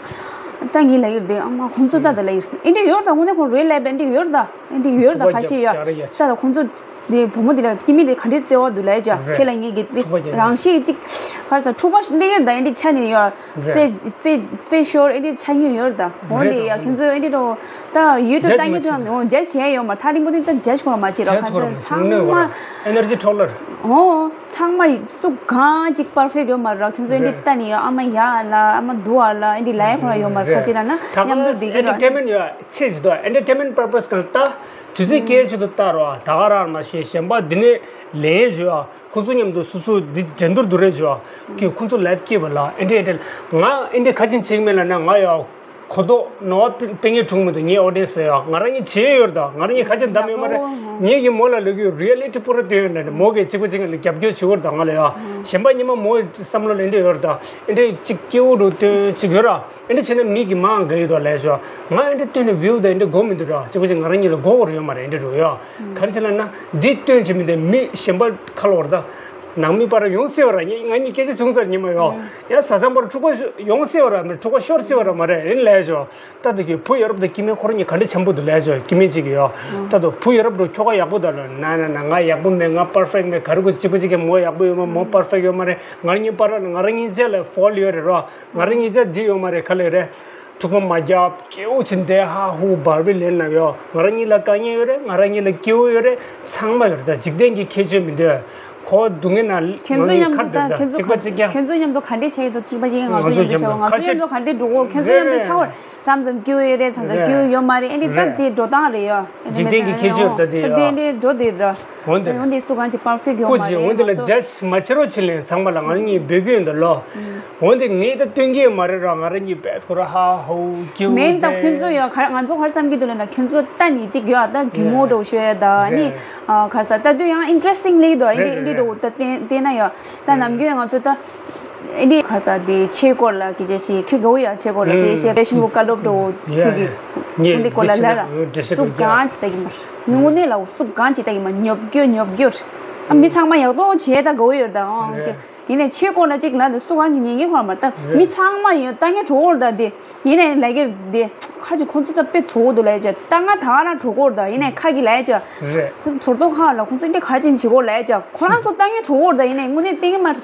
ད་ངའི་ལ་ཡིར་དེ་ཨ་མ་ཁོང་ཚོ་ད་ད་ལ་ཡིར་ཨེ་འདྲ་ཡོད་ད་དངོས་གནས་ཁོང་རེ་ལེབ་ཨེ་འདྲ་ཡོད་ད་ཨེ་འདྲ་ཡོད་ད་ཁ་ཤས་ཡོད་ད་ད་ཁོང་ཚོ་དེ་བུ་མོ་དེ་ལ་སྐྱེ་མི་དེ་ག་འདྲའི་བརྩེ་བ་འདུག་ལས་ཅོ་ཁྱེད་ལ་ངེས་ཀྱི་དེ་རང་ཤེས་ཅིག་ག་རེ་ད་འཁྲུག་པ་ལེ་ཡིར་ད་ཨེ་འདྲ་ཆ་ནས་ཡོད། རྩེ་རྩེ་རྩེ་ཤོར་ཨེ་འདྲ་ཆ་ཉེ་ཡོད་ད། འོ་འདི་ཡ་ཁྱོད་ཚོས་ཨེ་འདྲ་རོ་ད་ཡུ་ཊུབ་ལྟ་ཉེ་ཐོག་འོ་ཇ་བྱས་ཡོད་མ་ཐག་རིང་པོ་དེ་ད་ཇ་ཁོ་མ་བྱེད་རོགས་ཁ་ཚོན་ཚང་མ་ཨེ་ནར་ཇི་འཕྲོག་ལར། འོ་ཚང་མ་སུ་གང་ཅིག་པར་ཕེག་ཡོད་མ་རོགས་ཁྱོད་ཚོས་ཨེ་འདྲ་ལྟ་ནི་ཡོད་ཨ་མ་ཡ་ལ་ཨ་མ་དུ་ཨ་ལ་ཨེ་འདྲ་ལའི་ཁོ་ར་ཡོད་མ་རོགས་ཁ་ཅི་ལ་ན་མཉམ་དུ་འདི་གི་རོགས། ཨེན་ཊར་ཊེན་མེན་ཡོད་ཚེ་ཇི་དོ་ཨེན་ཊར་ཊེན་མེན་པར་པས་གང་ལྟ་དུས་ཚོད་སྐྱེལ་ཆེད་དུ་ལྟ་རོགས་ད་ག་རང་མ་ཤེས་གཞན་པ་འདི་ནས་ལན་ཞུ་ཨ། ཁོ་ཚོ་མཉམ་དུ་སོ་སོ་འདི་འགྲན་བསྡུར་དུ་རེད་ཞུ་ཨ། ཁོ་ཚོ་ལའིབ་སྐྱེས་པ་ལ་ཨེ་འདྲས་ཨེ་འདྲས་ང་ཨེ་འདྲས་ཁ་ཅན་བྱེད་ཀྱི་མེད་ལ་ན་ང་ཡ་གོ་རྟོགས་ནོར་བ་སྤེལ་ངེས་བྱུང་མི་འདུག་ངའི་ཨོ་ཌི་ཡེན་སི་ལ་ཡ་ང་རང་ཉིད་བྱེད་ཡོད་རེད་ད་ང་རང་ཉིད་ཁ་ཅན་བདམས་ཡོད་མ་རེད། ངེད་ཀྱི་མོ་ལ་ལུག་གི་རི་ཡ་ལི་ཊི་པོ་ར་སྟོན་ཡོད་ན་མོ་གིས་གཅིག་པ་གཅིག་ལ་རྒྱབ་སྐྱོར་བྱེད་ཡོད་རེད་ད་ང་ལ་ཡ་གཞན་པ་ཉི་མ་མོ་བསམ་བློ་ལ་ཨེ་འདྲས་ཡོད་རེད་ད་ཨེ་འདྲས་གཅིག་སྐྱེ་བོ་འགྲོ་སྟོན་གཅིག་ཡོད་ར། ཨེ་འདྲ་བྱས་ན་མི་གི་མང་ག་ཡོད་དོ་ལས་ཤོག་ང་ཨེ་འདྲ་བཏོན་ནས་བིའུ་དང་ཨེ་འདྲ་དགོས་མི་འདུག་ར་གཅིག་པ་གཅིག་ང་རང་ཉིད་ལ་དགོས་པ་རེད་ཡོད་མ་རེད་ཨེ་འདྲ་འགྲོ་ཡོད། ག་རེ་བྱས་ལབ་ན་འདི་བཏོན་བྱེད་མི་འདི་མི་གཞན་པ་ཁ་ལོ་བར་ད་ནང་མི་པར་ཡོང་སྲིད་བ་ར་ངས་ང་གཉིས་སྐད་ཆ་བྱུང་ཚར་ཉི་མ་ཡོད་ཡ་ས་སང་པར་འཁྲུག་པ་ཡོང་སྲིད་བ་ར་མི་འཁྲུག་པ་ཤོར་སྲིད་བ་ར་མ་རེད་ཨེ་ལས་ཤོག་ད་དུ་གི་བུ་ཡོ་རོབ་དང་སྐྱེ་དམན་ཁོ་རང་གཉིས་ག་འདྲ་འཆམ་པོ་འདུག་ལས་ཤོག་སྐྱེ་དམན་གཅིག་གི་ཡོད་ད་དུ་བུ་ཡོ་རོབ་དང་ཁྱོ་ག་ཡག་པོ་ད་ལ་ན་ན་ན་ང་ཡག་པོ་མེད་ང་པར་ཕེག་མེད་ག་རེ་གོ་གཅིག་པ་གཅིག་གི་མོ་ཡག་པོ་ཡོད་མ་མོ་པར་ཕེག་ཡོད་མ་རེད་ང་རང་གཉིས་པར་ང་རང་གཉིས་ཆ་ལ་ཕོལ་ཡོད་རེད་རོ། ང་རང་གཉིས་ཆ་འདི་ཡོད་མ་རེད་ག་ལེ་རེད། འཁྲུག་པ་མ་རྒྱབ་སྐྱེ་བོ་ཕྱིན་ཏེ་ཧ་ཧུ་བར་བི་ལེན་ན་ཡོད། ང་རང་གཉིས་ལ་དཀའ་ངལ་ཡོད་རེད། ང་རང་གཉིས་ལ་སྐྱེ་བོ་ཡོད་རེད། ཚང་མ་ཡོད་རེད། ད་འཇིག་རྟེན་གྱི་ཁྱད་ཆོས་མི་འདུག་ཁོ་སྡུག་བསྔལ་ན་ཁྱོད་ང་ཚོ་གཉིས་མཉམ་ཁ་དུ་བསྡད་ད་ད་ཁྱོད་གཅིག་པ་ཚོ་གཅིག་རྐྱང་། ཁྱོད་ཚོ་མཉམ་དུ་ག་འདྲས་བྱས་ཡོད་དོ་གཅིག་པ་གཅིག་རྐྱང་ང་ཚོ་མཉམ་དུ་བྱས་ང་ཚོ་མཉམ་དུ་ག་འདྲས་འགྲོ་གོ་ཁྱོད་ཚོ་མཉམ་དུ་ཆགས་པར་མཚམས་མཚམས་སྐྱེ་བོ་ཡོད་རེད་མཚམས་མཚམས་སྐྱེ་བོ་ཡོད་མ་རེད། ཨེ་འདྲས་ད་འདི་འགྲོ་སྟངས་རེད་ཡོད། ཨེ་འདྲས་འཇིག་རྟེན་གྱི་ཁྱད་ཆོས་ད་འདི་ད་འདི་ཡོད། ཨེ་འདྲས་འགྲོ་འདི་ར། འོན་ཏེ། འོན་ཏེ་སུ་གང་ཅིག་པར་ཕེག་ཡོད་མ་རེད། ཀོ་ཅི་འོན་ཏེ་ལ་ཇ་མ་བྱེད་རོགས་བྱེད་ལེན་ཚང་མ་ལ་ང་གཉིས་འབོད་སྐུལ་ཡོད་འདུག་ལོ། འོན་ཏེ་ངས་ད་སྟོན་གྱི་ཡོད་མ་རེད་ར་ང་རང་གཉིས་བས་ཐོ་ར་ཧ་ཧོ་ཀྱུ་མེན་ད་ཁྱོད་ཚོ་ཡོད་ག་ང་ཚོ་ག་རེ་བསམ་གྱི་འདུག་ལབ་ན་ཁྱོད་ཚོ་ལྟ་ནི་གཅིག་ཡོད་ད་གུས་མོ་འདྲ་བོ་ཤོད་ཡ་ད་ནི་ག་རེ་ཟ་ལྟ་དུས་ཡང་ཨིན་ཊི་རེ་སི་ཊིང་ལི་འདུག་ཨེ་འདྲས་ཨེ་འདྲས་འདྲ་བོ་ད་བལྟས་བལྟས་ན་ཡོད་ད་ནམ་རྒྱུན་ང་ཚོ་ད། ཨེ་འདི་ཁ་ས་དེ་ཆོས་སྐོར་ལ་སྐད་ཆ་བཤད་ཁྱོད་དགའ་བོ་ཡ་ཆོས་སྐོར་ལ་སྐད་ཆ་བཤད་རེ་ཞིམ་པོ་བཀའ་སློབ་འགྲོ་ཁྱོད་ཀྱི་ངས་འོན་ཏེ་སྐོར་ལ་ལ་ར་སུ་གང་ཅི་ལྟ་གི་མ་ངུ་ནས་ལ་སུ་གང་ཅི་ལྟ་གི་མ་ཉོབ་རྒྱུ་ཉོབ་རྒྱུ་ཨ་མི་ཚང་མ་ཡག་ཏོ་བྱས་ད་དགའ་བོ་ཡོད་ད་ཨོ་ཡིན་ནས་ཆོས་སྐོར་ལ་ཅིག་ལ་འདི་སུ་གང་ཅི་ཉན་གི་ཁོ་མ་ད་མི་ཚང་མ་ཡོད་ལྟ་ངན་གྲོགས་འོར་ད་དེ། ཡིན་ནའི་ལས་ཀའི་དེ་ཁ་ཅིག་ཁོང་ཚོ་ད་དཔེ་ཚོགས་འདུག་ལས་ཅ་ད་ང་ད་ག་རང་གྲོགས་སྐོར་ད་ཡིན་ནའི་ཁ་གི་ལས་ཅ་རེད། ཁོང་ཚོ་ཚོར་ཏོ་ཁ་ལ་ཁོང་ཚོ་འདི་ག་ཅིག་བྱེད་སྐོར་ལས་ཅ་ཁོ་རང་ཚོ་ད་ངའི་གྲོགས་སྐོར་ད་ཡིན་ནའི་དངོས་གནས་བསྟན་གི་མ་རེད།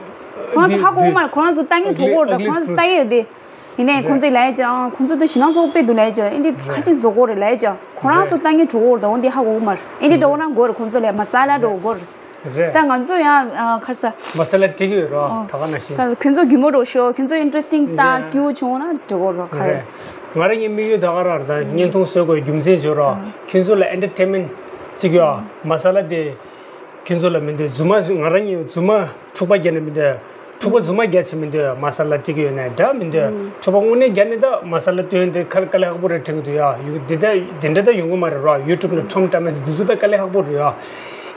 ཁོ་རང་ཚོ་ཧ་གོ་མ་རེད། ཁོ་རང་ཚོ་ད་ངའི་གྲོགས་སྐོར་ད་ཁོ་རང་ཚོ་ད་ཡེ་རེད་དེ། ཡིན་ནའི་ཁོང་ཚོའི་ལས་ཅ་ཁོང་ཚོ་ད་ཞི་ལང་ཚོ་དཔེ་འདུག་ལས་ཅ་ཨེ་འདི་ག་ཅིག་བཟོ་སྐོར་རེད་ལས་ཅ་ཁོ་རང་ཚོ་ད་ངའི་གྲོགས་སྐོར་ད་འོ་འདི་ཧ་གོ་མ་རེད། ཨེ་འདི་འགྲོ་ན་དགོས་རེད། ཁོང་ཚོ་ལས་མ་ས་ལ་འགྲོ་དགོས་རེད། རེད། ད་ང་ཚོ་ཡང་ཁར་ས། མ་ས་ལ་ཏིག་ཡོད་རོ་ད་ག་ནང་བཞིན། ཁྱོད་ཚོ་གུས་མོ་རོ་ཤོ་ཁྱོད་ཚོ་ཨིན་ཊི་རེ་སི་ཊིང་དང་ཀྱུ་བྱུང་ན་འགྲིག་གོ་རོ་ཁ་རེད། ང་རང་གི་དམིགས་ཡུལ་ད་ག་རང་ད་བརྙན་ཐུང་བཟོ་དགོས་རྒྱུ་མཚན་བརྗོད་རོ་ཁྱོད་ཚོ་ལ་ཨེན་ཊར་ཊེན་མེན་ཊི་གཅིག་ཡོད་མ་ས་ལ་དེ་ཁྱོད་ཚོ་ལ་མི་འདོད་རྫུན་མ་ང་རང་གཉིས་རྫུན་མ་འཁྲུག་པ་རྒྱག་ནས་མི་འདོད་འཁྲུག་པ་རྫུན་མ་རྒྱག་བྱེད་མི་འདོད་མ་ས་ལ་ཏིག་ཡོད་ནས་འདྲ་མི་འདོད་འཁྲུག་པ་དངོས་གནས་རྒྱག་ནས་ད་མ་ས་ལ་སྟོན་དེ་ཁ་དཀའ་ལས་ཁག་པོ་རེད་དྲན་གི་འདུག་ཡ་ཡུ་འདི་འདྲ་འདི་འདྲ་ད་ཡོང་གི་མ་རེད་རོ་ཡུ་ཊུབ་ནས་ཁྲོམ་བཀྲམ་ནས་འདི་ཚོ་ད་དཀའ་ལས་ཁག་པོ་རེད་ཡ་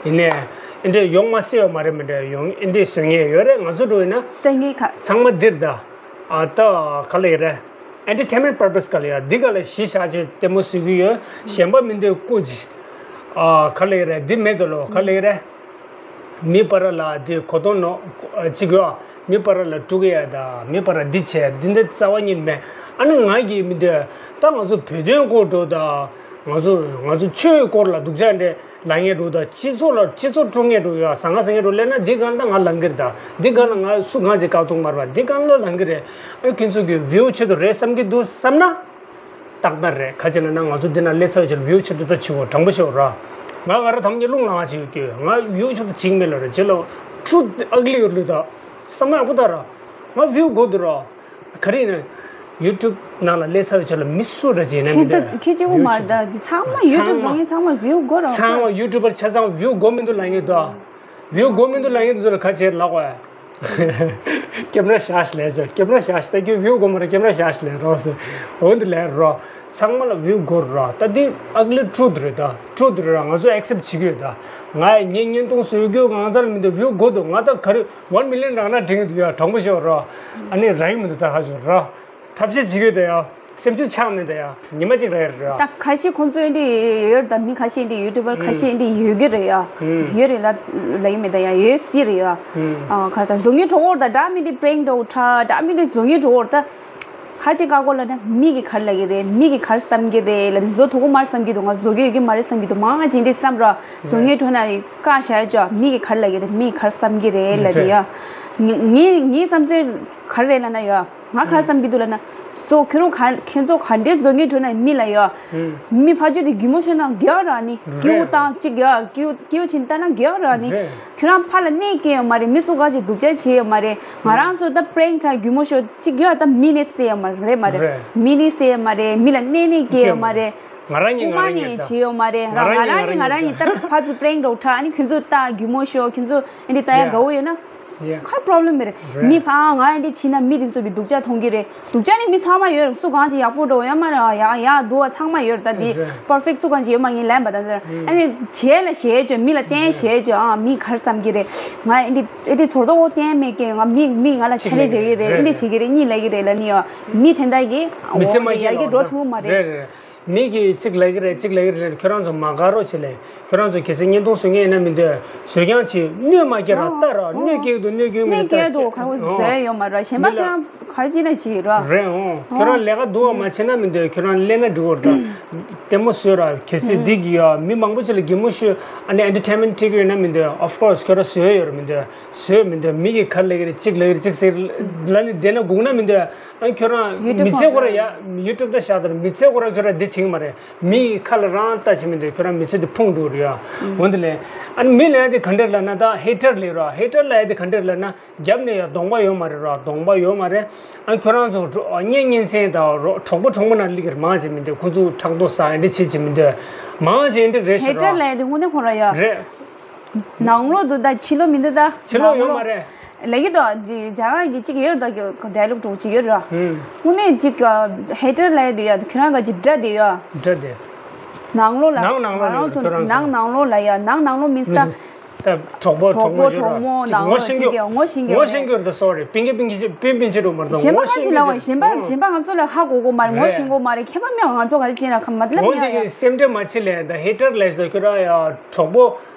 ཡིན་ནས། ཨེ་འདྲས་ཡོང་མ་སྲིད་ཡོད་མ་རེད། མི་འདྲ་ཡོང་ཨེ་འདྲས་བཟོ་ངེས་ཡོད་རེད། ང་ཚོ་འགྲོ་ཡིན་ན་ལྟ་ངེས་ཁ་ཚང་མ་འདིར་ད་ཨ་ད་ག་ལ་ཡི་རེད། ཨེན་ཊར་ཊེན་མེན་ཊི་པར་པས་ག་ལ་ཡ་འདི་ག་ལ་གཞི་བཞག་ཅེས་ལྟད་མོ་བཟོ་གི་ཡོད། གཞན་པ་མི་འདོད་ཀོ་ཅི་ཨ་ག་ལ་ཡི་རེད། འདི་མེད་དོ་ལོ་ག་ལ་ཡི་རེད། མི་པ་ར་ལ་འདི་གོ་དོན་ནོ་ཅིག་ཡོད། མི་པ་ར་ལ་དཀྲུག་ཡ་ད་མི་པ་ར་འདི་བྱས་འདི་འདི་རྩ་བ་ཉིད་མེད། ཨ་ནི་ང་གི་མི་འདོད་ད་ང་ཚོ་བོད་དོན་སྐོར་འགྲོ་ད། ང་ཚོ་ང་ཚོ་ཆོས་སྐོར་ལ་སྡུག་ཅག་འདྲ་ལབ་མཁན་འདྲ་ད། སྤྱི་ཚོགས་ལ་སྤྱི་ཚོགས་དཀྲུག་མཁན་འདྲ་ཡོད། ཟ་ང་ཟ་མཁན་འདྲ་སླེབས་ན་འདི་སྒང་ལ་ད་ང་ལངས་ཀྱི་རེད་ད། འདི་སྒང་ལ་ང་སུ་གང་ཞིག་བཀག་ཐུབ་མ་རེད་པ། འདི་སྒང་ལ་ལངས་ཀྱི་རེད། ཨ་ཁྱོད་ཚོ་གི་བིའུ་ཆེད་དུ་རེད་བསམ་གྱི་འདུག་བསམ་ན། ཏག་ཏག་རེད། ག་ཅི་ལབ་ན་ང་ཚོ་འདི་ན་སླེབས་ཚར་བའི་ཕྱིར་བིའུ་ཆེད་དུ་ད་བྱེད་དགོས། དྲང་པོ་བཤད་ར། ང་ག་རེ་དམ་ཉེ་རླུང་ལངས་བྱེད་ཀྱི་ཡོད། ང་བིའུ་ཆེད་དུ་བྱེད་ཀྱི་མེད་ལབ་ར། ཅི་ལབ། ཊུ་རུ་ཨག་ལི་ཡོད་ལུགས་ད། བསམ་བློ་ཡག་པོ་བཏང་ར། ང་བིའུ་དགོས་འདུག་ར། ག་རེ་ཡིན་ན། ཡུ་ཊུབ་ནང་ལ་སླེབས་ཚར་བའི་ཕྱིར་ལ་མི་སུ་ར་ཅིག་ཡིན་ན་མི་ཁྱེད་འདོད། ད་ཁྱེད་གཅིག་པུ་མ་རེད་ད། ཚང་མ་ཡུ་ཊུབ་བཟོ་མཁན་ཚང་མ་བིའུ་དགོས་ར། ཚང་མ་ཡུ་ཊུབ་པར་ཆ་ཚང་བིའུ་དགོས་མི་འདུག་ལབ་མཁན་འདུག་ད། བིའུ་དགོས་མི་འདུག་ལབ་མཁན་དེ་ཚོ་ལ་ག་བྱེད་ལབ་དགོས། ཀེམ་ར་བཞག་ལབ་ཅོ། ཀེམ་ར་བཞག་ད་ཁྱོད་བིའུ་དགོས་མ་རེད། ཀེམ་ར་བཞག་ལབ་རོགས་ཟེར། འོ་འདི་ལབ་རོགས། ཚང་མ་ལ་བིའུ་དགོས་ར། ད་འདི་ཨག་ལི་ཊུ་རུ་རེད་ད། ཊུ་རུ་རེད་ར། ང་ཚོ་ཨེག་སེབ་བྱེད་ཀྱི་ཡོད་ད། ང་ཡི་ངའི་བརྙན་ཐུང་བཟོ་རྒྱུ་གང་ཚར་མི་འདུག་བིའུ་དགོས་འདུག་ང་ད་ག་རེ་ཝན་མི་ལི་ཡོན་རག་ན་འགྲིག་གི་འདུག་ཡ། དྲང་པོ་ཤོད་ར། ཨ་ནི་རག་གི་མི་འདུག་ད་ཧ་ཤོད་ར། ཐབས་ཤེས་བྱེད་ཀྱི་ཡོད་ད་ཡ། སེམས་ཤུགས་ཆག་མེད་ད་ཡ། ཉི་མ་གཅིག་རག་གི་རེད་ར། ད་ཁ་ཤས་ཁོང་ཚོ་ཨེ་འདྲ་ཡོད་རེད་ད། མི་ཁ་ཤས་ཨེ་འདྲ་ཡུ་ཊུབ་པར་ཁ་ཤས་ཨེ་འདྲ་ཡོད་ཀྱི་རེད་ཡ། ཡོད་རེད་ལབ་ལབ་ཀྱི་མེད་ད་ཡ། ཡོད་སྲིད་རེད་ཡ། ཨ་ག་རེ་ཟེར། བཟོ་མཁན་གྲོགས་པོ་ད་འདྲ་མི་འདྲ་པེ་རེང་འདྲ་བོ་ཁྲ་འདྲ་མི་འདྲ་བཟོ་མཁན་གྲོགས་པོ་ད། ཁ་ཅིག་བཀག་གོ་ལབ་ན་མི་གིས་ག་རེ་ལབ་ཀྱི་རེད། མི་གིས་ག་རེ་བསམ་གྱི་རེད་ལབ་ནས་བཟོ་ཐུབ་ཀྱི་མ་རེད་བསམ་གྱི་འདུག་ང་བཟོ་གི་ཡོད་ཀྱི་མ་རེད་བསམ་གྱི་འདུག་མང་ང་ཅིག་འདི་བསམ་ར། བཟོ་མཁན་གྲོགས་ན་བཀག་བཞག་ཅོ། མི་གིས་ག་རེ་ལབ་ཀྱི་རེད། མི་གིས་ག་རེ་བསམ་གྱི་རེད་ལབ་ནས་ཡ། ངའི་ངའི་བསམ་ཚུལ་ག་རེ་རེད་ལབ་ན་ཡ། ང་ག་རེ་བསམ་གྱི་འདུག་ལབ་ན། བཟོ་ཁྱོད་རང་ག་ཁྱེད་ཚོ་ག་འདྲའི་བཟོ་མཁན་གྲོགས་ན་མི་ལ་ཡ། མི་ཕར་ཕྱོགས་དེ་གུས་མོ་ཤོར་ན་དགེ་བ་རག་ནི། སྐྱིད་པོ་བཏང་གཅིག་ཡ། སྐྱིད་པོ་སྐྱིད་པོ་བྱས་ནས་བལྟས་ན་དགེ་བ་རག་ནི། ཁྱོད་རང་ཕར་ལ་གནོད་སྐྱེལ་ཡོད་མ་རེད། མི་སུ་ག་ཅིག་སྡུག་ཅག་བྱས་ཡོད་མ་རེད། ང་རང་ཚོ་ད་པེ་རེང་འདྲ་གུས་མོ་ཤོར་གཅིག་ཡོད། ད་མི་ནས་བསད་ཡོད་མ་རེད་མ་རེད། མི་ནས་བསད་ཡོད་མ་རེད། མི་ལ་གནོད་གནོད་སྐྱེལ་ཡོད་མ་རེད། ང་རང་ཉིད་ང་རང་ཉིད་ད། བྱས་ཡོད་མ་རེད་ར། ང་རང་ཉིད་ང་རང་ཉིད་ད་ཕར་ཚུར་པེ་རེང་འདྲ་བོ་ཁྲ། ཨ་ནི་ཁྱོད་ཚོ་ད་གུས་མོ་ཤོར། ཁྱོད་ཚོ་ཨེ་འདྲ་ལྟ་ཡ་དགའ་བོ་ཡོད་ན། ག་རེ་པོ་རོབ་ལེམ་མེད་རེད། མི་ཕ་ང་ཨེ་འདྲ་བྱས་ན་མི་དེ་ཚོ་གི་སྡུག་ཅག་མཐོང་གི་རེད། སྡུག་ཅག་ནི་མི་ཚང་མ་ཡོད་རེད། སུ་གང་ཅིག་ཡག་པོ་འདྲ་བོ་ཡོད་མ་རེད། ཡག་ཡག་སྡུག་པ་ཚང་མ་ཡོད་རེད། ད་འདི་པར་ཕེག་སུ་གང་ཅིག་ཡོད་མ་རེད། ངས་ལན་པ་ད་འདི་ཨ་ནི་བྱས་ལ་བྱས་ཅོ། མི་ལ་བསྟན་བྱས་ཅོ། ཨ་མི་ག་རེ་བསམ་གི་རེད། ང་ཨེ་འདྲ་ཨེ་འདྲ་ཚོར་དོ་བསྟན་མེད་ཀི། ང་མི་མི་ང་ལ་ཆ་ལས་བྱེད་ཀྱི་རེད། ཨེ་འདྲ་བྱེད་ཀྱི་རེད། གཉིད་ལས་ཀྱི་རེད་ལབ་ནི་ཡོད། མི་དེ་འདྲ་གི་མི་ཚེ་མ་ཡར་རྒྱས་འགྲོ་ཐུབ་མ་རེད། མི་གིས་གཅིག་ལབ་ཀྱི་རེད། གཅིག་ལབ་ཀྱི་རེད། ཁྱོད་རང་ཚོ་མ་དགའ་རོགས་བྱེད་ལེ། ཁྱོད་རང་ཚོ་གལ་སྲིད་བརྙན་ཐུང་བཟོ་མཁན་ཡིན་ན་མི་འདོད། བཟོས་ཀྱང་ཅིག་གནོད་མ་སྐྱེལ་ར། ལྟ་ར། གནོད་སྐྱེལ་གྱི་འདུག་གནོད་སྐྱེལ་མི་འདུག་གནོད་སྐྱེལ་འདུག་ག་རེ་བཟོས་ཡོད་མ་རེད། གཞན་པ་ཁྱོད་རང་ག་རེ་བྱེད་ན་བྱེད་ར། རེད་འོང་། ཁྱོད་རང་ལས་ཀ་སྡུག་པ་མ་བྱེད་ན་མི་འདོད། ཁྱོད་རང་ལས་ན་འགྲིག་གོ་ར། ལྟད་མོ་བཟོས་ར། གལ་སྲིད་འདི་གི་ཡ་མི་མང་པོ་ཅིག་ལ་གད་མོ་ཤོར། ཨ་ནི་ཨེན་ཊར་ཊེན་མེན་ཊི་སྤྲད་ཀྱི་ཡོད་ན་མི་འདོད། ཨོཕ་ཀོ་རསི་ཁྱོད་རང་བཟོས་ཡོད་ར་མི་འདོད། བཟོས་མི་འདོད། མི་གིས་ག་རེ་ལབ་ཀྱི་རེད། གཅིག་ལབ་ཀྱི་རེད། གཅིག་ཟེར་ལབ་ནི་བསྡད་ན་སྒུག་ན་མི་འདོད། ཨ་ཁྱོད་རང་ཡུ་ཊུབ་མི་ཚེ་ཁོ་ར་ཡ་ཡུ་ཊུབ་ད་བཞག་དང་མི་ཚེ་ཁོ་ར་ཁྱོད་རང་འདི་བྱེད་ཀྱི་མ་རེད། མི་ཡི་ཁ་ལ་རང་ལྟ་བྱེད་མི་འདོད། ཁྱོད་རང་མི་ཚེ་འདི་ཕུང་འགྲོ་རེད་ཡ། འོ་འདི་ལས་ཨ་ནི་མི་ལབ་ཡ་དེ་ག་འདྲས་ལབ་ན། ད་ཧེ་ཊར་ལབ་ར། ཧེ་ཊར་ལབ་ཡ་དེ་ག་འདྲས་ལབ་ན། རྒྱབ་ནས་ཡ་གདོང་པ་ཡོད་མ་རེད་ར། གདོང་པ་ཡོད་མ་རེད། ཨ་ཁྱོད་རང་ཚོ་གཉེན་ཉེ་ཚན་དང་གྲོགས་པོ་གྲོགས་མོ་ནང་སླེབས་ཀྱི་རེད། མང་བྱེད་མི་འདོད། ཁོ་ཚོ་ཕྲག་དོག་ཟ་ཡ་འདི་བྱེད་བྱེད་མི་འདོད། མང་བྱེད་འདི་རེད་ཧེ་ཤག་ཊར་ར། ལབ་ཡ་དེ་དངོས་གནས་ཁོ་ར་ཡ། རེད། ནང་ལོགས་འདུག་ད་ཕྱི་ལོགས་མི་འདུག་ད། ཕྱི་ལོགས་ཡོད་མ་རེད། ལབ་ཀྱི་འདུག་རྒྱ་གར་གྱི་གཅིག་ཡོད་རེད་ད། ཌའི་ལོག་འདྲ་བོ་ཅིག་ཡོད་རེད། ཧུམ། དངོས་གནས་གཅིག་ཧེ་ཊར་ལབ་ཡ་འདུག་ཡ། ཁྱོད་རང་ག་ཅིག་དགྲ་དེ་ཡོད། དགྲ་དེ། ནང་ལོགས་ལ་ནང་ནང་ལོགས་ང་རང་ཚོ་ཁྱོད་རང་ཚོ་ནང་ནང་ལོགས་ལ་ཡ། ནང་ནང་ལོགས་མིན་ད། ད་གྲོགས་པོ་གྲོགས་མོ་ཡོད་རེད། གྲོགས་མོ་ཅིག་ནང་ལོགས་ཅིག་ངོ་ཤེས་ཀྱི་ཡོད། ངོ་ཤེས་ཀྱི་ཡོད། ངོ་ཤེས་ཀྱི་ཡོད་རེད་ད། སོ་རི། སྤུན་ཀྱག་སྤུན་ཀྱག་སྤུན་སྤུན་མཆེད་འགྲོ་མ་རེད་ད། གཞན་པ་ངོ་ཁ་ཅིག་ཤེས་ལབ་པ། ཀྱི་ཡོད། གཞན་པ་ང་ཚོ་ལ་ཧ་གོ་གོ་མ་རེད། ངོ་རེད། ཤེས་གོ་མ་རེད། ཁྱད་པར་མེད། ང་ཚོ་ག་ཅིག་ཤེས་ན་ག་མ་དེ་ལ་ངོ་མེད་ཡ། འདི་གི་སེམས་ཁྲལ་མ་བྱེད་ལབ་ད། ཧེ་ཊར་ལབ་ཟེར་ཁྱོད་རང་ཡ་གྲོགས་པོ།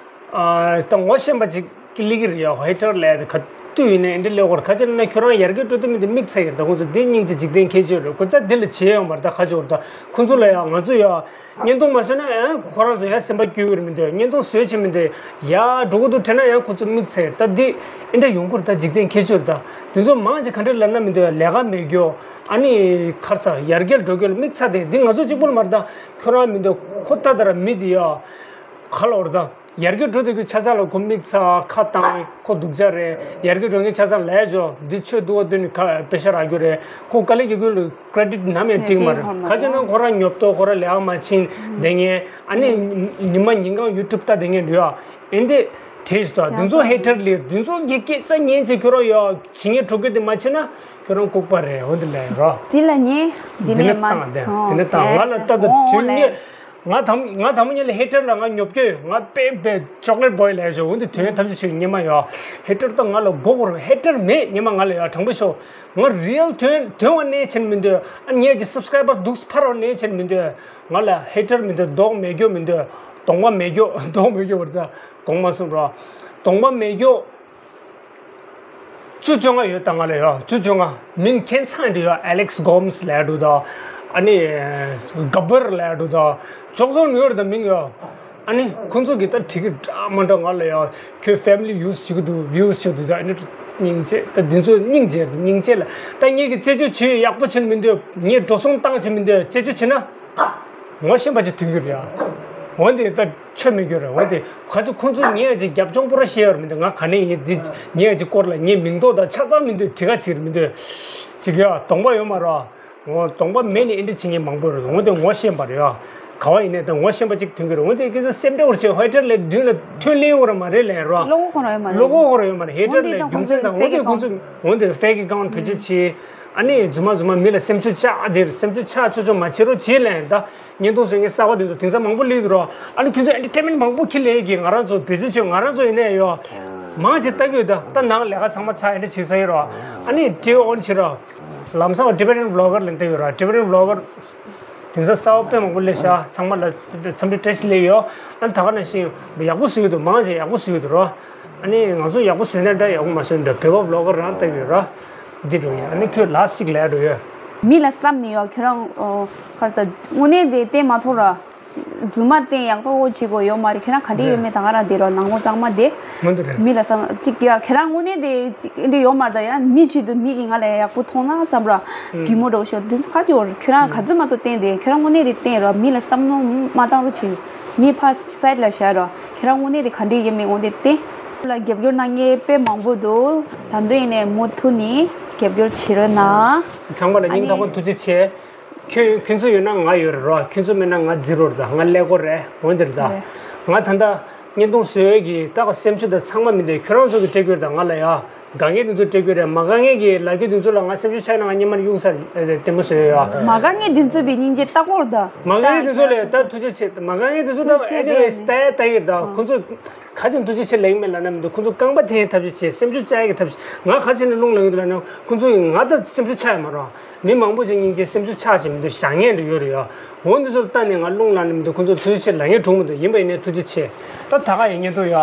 ཨ་ད་ངོ་ཤེས་པ་ཅིག་གི་ལབ་ཀྱི་རེད་ཡ། ཧེ་ཊར་ལབ་ད་ག་དུས་ཡིན་ནའི་འདི་ལབ་དགོས་རེད། ག་ཅི་ལབ་ན་ཁྱོད་རང་ཡར་རྒྱས་འགྲོ་དུས་མི་འདི་དམིགས་ཚར་ཡོད་རེད་ད། ཁོ་ཚོ་འདི་སྙིང་རྗེ་འཇིག་རྟེན་ཁྱད་ཆོས་རེད། ཁོ་ཚོ་འདི་ལ་བྱེད་ཡོད་མ་རེད་ད། ཁ་ཆོར་ད་ཁོ་ཚོ་ལ་ཡ་ང་ཚོ་ཡ། བརྙན་ཐུང་མ་བཟོས་ན་ཡང་ཁོ་རང་ཚོ་ཡང་སེམས་པ་སྐྱོ་གི་རེད་མི་འདུག་བརྙན་ཐུང་བཟོས་བྱས་མི་འདུག་ཡ་འགྲོ་གི་འདུག་དྲན་ན་ཡང་ཁོ་ཚོ་དམིགས་ཚར་ཡོད། ད་འདི་ཨེ་འདྲ་ཡོང་གི་རེད་ད། འཇིག་རྟེན་ཁྱད་ཆོས་རེད་ད། དེ་ཚོ་མང་ཆེ་ག་འདྲ་ལབ་ན་མི་འདུག་ལས་ཀ་མེད་རྒྱུ། ཨ་ནི་ཁར་ས་ཡར་རྒྱས་འགྲོ་རྒྱུ་ལ་དམིགས་ཚར་དེ། འདི་ང་ཚོ་གཅིག་པོ་ལ་མ་རེད་ད། ཁྱོད་རང་མི་འདུག་ཁོ་ད་ལྟ་ར་མི་འདི་ཡ་ག་ལབ་རེད་ད། ཡར་རྒྱས་འགྲོ་བསྡད་རྒྱུ་ཆ་ཚང་ལ་ཁོ་དམིགས་ཚར། ཁ་བཏང་། ཁོ་སྡུག་ཅག་རེད། ཡར་རྒྱས་འགྲོ་མཁན་ཆ་ཚང་ལས་ཆོག་འདི་ཆོས་སྡུག་པ་སྟོན་ནས་ཁ་པེ་ཤ་རག་རྒྱུ་རེད། ཁོ་དཀའ་ལས་རྒྱག་རྒྱུ་ལ་ཀྲེ་ཌིཊ་ནམ་ཡང་སྤྲད་མ་རེད། ག་ཅི་ན་ཁོ་རང་ཉོབ་ཏོ། ཁོ་རང་ལས་ཀ་མ་བྱེད་བསྡད་མཁན། ཨ་ནི་ཉི་མ་ཉིན་གང་ཡུ་ཊུབ་ལྟ་བསྡད་མཁན་འདྲ་ཡོད། ཨེ་འདི་བྲིས་སོ། འདི་ཚོ་ཧེ་ཊར་ལས། འདི་ཚོ་གི་སྐད་ཆ་ཉན་བྱས་ཁྱོད་རང་ཡ་བྱེད་མཁན་གྲོགས་པོ་དེ་མ་བྱེད་ན་ཁྱོད་རང་ལྐུགས་པ་རེད། འོ་འདི་ལས་རོ། འདི་ལ་ཉན། འདི་ནས་མ་བཏང་། འདི་ནས་བཏང་། ང་ལ་ལྟ་དུ་དྲན་ངེས། ང་དམ་ང་དམ་ཉིད་ལ་ཧེ་ཊར་ལ་ང་ཉོབ་ཀྱི་ཡོད། ང་པེ་པེ་ཅོག་ལེཊ་བོའི་ལས་བྱོས། འོ་འདི་དོན་ཐམས་ཅད་ཆོས་ཉི་མ་ཡོད། ཧེ་ཊར་ད་ང་ལ་མགོ་སྐོར། ཧེ་ཊར་མེད་ཉི་མ་ང་ལ་ཡོད། དྲང་པོ་ཤོད། ང་རི་ཡལ་དོན་དོན་བ་གནས་ཆེན་མི་འདོད། ཨ་ངས་ཀྱི་སབ་སི་ཀ་རའི་བར་འདུག་སེ་འཕར་བ་གནས་ཆེན་མི་འདོད། ང་ལ་ཧེ་ཊར་མི་འདོད། གདོང་མེད་རྒྱུ་མི་འདོད། གདོང་པ་མེད་རྒྱུ། གདོང་མེད་རྒྱུ་བར་ཚ་གོང་མ་གསུངས་རོགས། གདོང་པ་མེད་རྒྱུ། བཅུ་བཅོ་ལྔ་ཡོད་ད་ང་ལ་ཡོད། བཅུ་བཅོ་ལྔ། མིང་ཁྱད་མཚར་འདྲ་ཡོད། ཨ་ལེག་སི་གོམ་སི་ལབ་འདུག་ད། ཨ་ནི་ག་བར་ལ་འགྲོ་དང་ཇོག་སོང་ནུ་ཡོར་དང་མིང་ཡོ། ཨ་ནི་ཁོང་ཚོ་གི་ད་ཁྲིག་གི་འདྲ་མ་འདྲ་ང་ལ་ཡ་ཁྱོད་family use བྱེད་ཀྱི་འདུག views བྱེད་ཀྱི་འདུག་ཨ་ནི་སྙིང་རྗེ་ད་འདི་ཚོ་སྙིང་རྗེ་སྙིང་རྗེ་ལ་ད་ངེད་ཀྱི་རྩད་གཅོད་བྱེད་ཡག་པོ་བྱེད་མི་འདོད་ངས་འགྲོ་སོང་བཏང་བྱེད་མི་འདོད་རྩད་གཅོད་བྱེད་ན། ངོ་ཤེས་པ་ཅིག་ཐོན་གྱི་རེད་ཡ། འོན་ཏེ་ད་ཆོས་མི་འགྱུར་རེད། འོན་ཏེ་ག་ཚོད་ཁོང་ཚོས་ངའི་ཅིག་རྒྱབ་ལྗོངས་པོ་ར་ཤེས་ཡོད་མི་འདུག་ང་ག་ནས་ཡིན་འདི་ངའི་ཅིག་སྐོར་ལ་ངའི་མིང་ཐོག་དང་ཆ་ཚང་མི་འདུག་བྲིས་ཁ་ཅིག་མི་འདུག་ཅིག་ཡ་གདོང་པ་ཡོད་མ་རེད། འོ་གདོང་པ་མེད་ནས་ཨེ་འདྲ་བྱེད་མཁན་མང་པོ་རེད། འོན་ཏེ་ངོ་ཤེས་པ་རེད་ཡ། ག་བ་ཡིན་ནས་ད་ངོ་ཤེས་པ་ཅིག་ཐོན་གྱི་རེད། འོན་ཏེ་ཁྱེད་ཚོ་སེམས་ཁྲལ་བོར་བྱེད་ཧོའི་ཊར་ལས་མདུན་ལ་ཐོན་ལེ་བོ་ར་མ་རེད་ལས་རོ། བློ་ཁོག་ཁོ་ར་ཡོད་མ་རེད། བློ་ཁོག་ཁོ་ར་ཡོད་མ་རེད། ཧེ་ཊར་ལས་རྒྱུ་མཚན་དང་འོན་ཏེ་ཁོང་ཚོ་འོན་ཏེ་fake account བེད་སྤྱོད་བྱེད། ཨ་ནི་རྫུན་མ་རྫུན་མ་མི་ལ་སེམས་ཤུགས་ཆག་དེར་སེམས་ཤུགས་ཆག་ཆོག་ཆོག་མ་བྱེད་རོགས་བྱེད་ལན་ད་བརྙན་ཐུང་བཟོ་མཁན་གསར་པ་དེ་ཚོ་དེང་སང་མང་པོ་སླེབས་འདུག་རོགས། ཨ་ནི་ཁྱོད་ཚོ་entertainment་མང་པོ་ཁྱི་ལས་ཀྱི་ང་རང་ཚོ་བེད་སྤྱོད་ཆོད་ང་རང་ཚོ་ཡིན་ནས་ཡོ། མང་ཆེ་ལྟ་གི་ཡོད་ད་ད་ནང་ལས་ཀ་ཚང་མ་ཚར་ཨེ་འདྲ་བྱེད་ས་ཡིན་རོགས། ཨ་ནི་ཊི་ཝི་on་བྱེད་རོགས། ལམ་སང་Tibetan vlogger་ལ་ལྟ་ཡོད་རོགས། Tibetan vlogger་དེང་སང་གསར་པ་དཔེ་མང་པོ་སླེབས་ཤག་ཚང་མ་ལ་འཚམས་འདྲི་བཀྲ་ཤིས་ལེགས་ཡོད། ཨ་ནི་ད་ག་ནང་བཞིན་ཡག་པོ་བཟོས་ཡོད་འདུག་མང་ཆེ་ཡག་པོ་བཟོས་ཡོད་འདུག་རོགས། ཨ་ནི་ང་ཚོ་ཡག་པོ་བཟོས་ན་འདྲ་ཡག་པོ་མ་བཟོས་ན་འདྲ་བོད་པ་vlogger་རང་ལྟ་གི་ཡོད་རོགས། འདི་འགྲོ་ཡིན། ཨ་ནི་ཁྱོད་ལ་སིག་ལས་འགྲོ་ཡོད། མི་ལ་བསམ་ནས་ཡོད་ཁྱོད་རང་ཨོ། ག་རེ་ཟ། དངོས་གནས་དེ་བསྟན་མ་ཐུབ་ར། རྫུན་མ་བསྟན་ཡག་ཐོག་བྱེད་དགོས་ཡོད་མ་རེད། ཁྱོད་རང་ག་འདྲས་ཡོད་མེད་ད་ང་རང་དེ་རོ་ནང་ལོ་གཙང་མ་དེ། མི་འདུག་རེད། མི་ལ་བསམ་གཅིག་ཡ་ཁྱོད་རང་དངོས་གནས་དེ་གཅིག་འདི་ཡོད་མ་རེད་ད་ཡ་མི་ཆེད་དུ་མི་གིས་ང་ལ་ཡག་པོ་མཐོང་ན་བསམ་ར། ཨུམ། གུས་མོ་འདྲ་བོ་ཞིག་དེ་ཚོ་ག་ཅིག་ཡོད་རེད། ཁྱོད་རང་ག་ཚོད་མ་གཏོགས་བསྟན་དེ་ཁྱོད་རང་དངོས་གནས་དེ་བསྟན་རོ་མི་ལ་བསམ་མནོ་མ་བཏང་རོགས་བྱེད། མི་ཕར་side་ལ་བཞག་རོགས། ཁྱེད་རང་དངོས་གནས་དེ་ག་འདྲས་ཡིན་མིན་འོང་དེ་བསྟན། ལ་རྒྱབ་སྐྱོར་གནང་མཁན་དཔེ་མང་པོ་འདུག་ད་དུང་ཡིན་ནས་མུ་མཐུད་ནས་རྒྱབ་སྐྱོར་བྱེད་རོགས་གནང་། ཚང་མ་ལ་སྙིང་ཐག་པ་ནས་ཐུགས་རྗེ་ཆེ། ཁྱོད་ཁྱོད་ཚོ་ཡོད་ན་ང་ཡོད་རེད་རོ། ཁྱོད་ཚོ་མེད་ན་ང་zero་རེད་ད། ང་ཀླད་ཀོར་རེད། འོན་ཏེ་རེད་ད། རེད། ང་ད་ལྟ་བརྙན་ཐུང་བཟོ་ཡས་ཀྱི་ལྟ་བ་སེམས་ཤུགས་དང་ཚང་མ་མི་འདུག་ཁྱོད་རང་ཚོ་གི་སྤྲད་རྒྱུ་རེད་ད་ང་ལ་ཡ། དགའ་ངེས་དེ་ཚོ་སྤྲད་རྒྱུ་རེད། མ་དགའ་ངེས་ཀྱི་ལབ་རྒྱུ་དེ་ཚོ་ལ་ང་སེམས་ཤུགས་ཆག་ན་ང་སྙེ་མར་གཡུག་ས་ལྟད་མོ་བཟོས་ཡོད་ཡ། མ་དགའ་ངེས་དེ་ཚོ་བའི་སྙིང་རྗེ་ལྟ་སྐོར་ད། མ་དགའ་ངེས་དེ་ཚོ་ལས་ད་ཐུགས་རྗེ་ཆེ། མ་དགའ་ངེས་དེ་ཚོ་ད་ཐུགས་རྗེ་ཆེ་anyways་ད་ཡ་ད་ཡིན་ད། ཁོ་ཚོ་ག་ཚོད་ཐུགས་རྗེ་ཆེ་ལེགས་མེད་ལབ་ན་མི་འདུག་ཁོ་ཚོ་རྐང་པ་འཐེན་ཐབས་ཤེས་བྱེད། སེམས་ཤུགས་བཅག་ཡག་གི་ཐབས་ཤེས། ང་ག་ཚོད་ནས་རླུང་ལངས་ཡོད་ལབ་ན་ཁོ་ཚོ་ཡིན་ང་ད་སེམས་ཤུགས་ཆག་ཡ་མ་རོགས། མི་མང་པོ་ཅིག་སྙིང་རྗེ་སེམས་ཤུགས་ཆག་བྱེད་མི་འདུག་བཞག་ངེས་འདྲ་ཡོད་རེད་ཡ། འོ་འདི་ཚོར་ལྟ་ནས་ང་རླུང་ལངས་ནས་མི་འདུག་ཁོ་ཚོ་ཐུགས་རྗེ་ཆེ་ལབ་ངེས་གྲོངས་མི་འདུག་ཡིན་པ་ཡིན་ནའི་ཐུགས་རྗེ་ཆེ། ད་ད་ག་ཡིན་ངེས་འདུག་ཡ།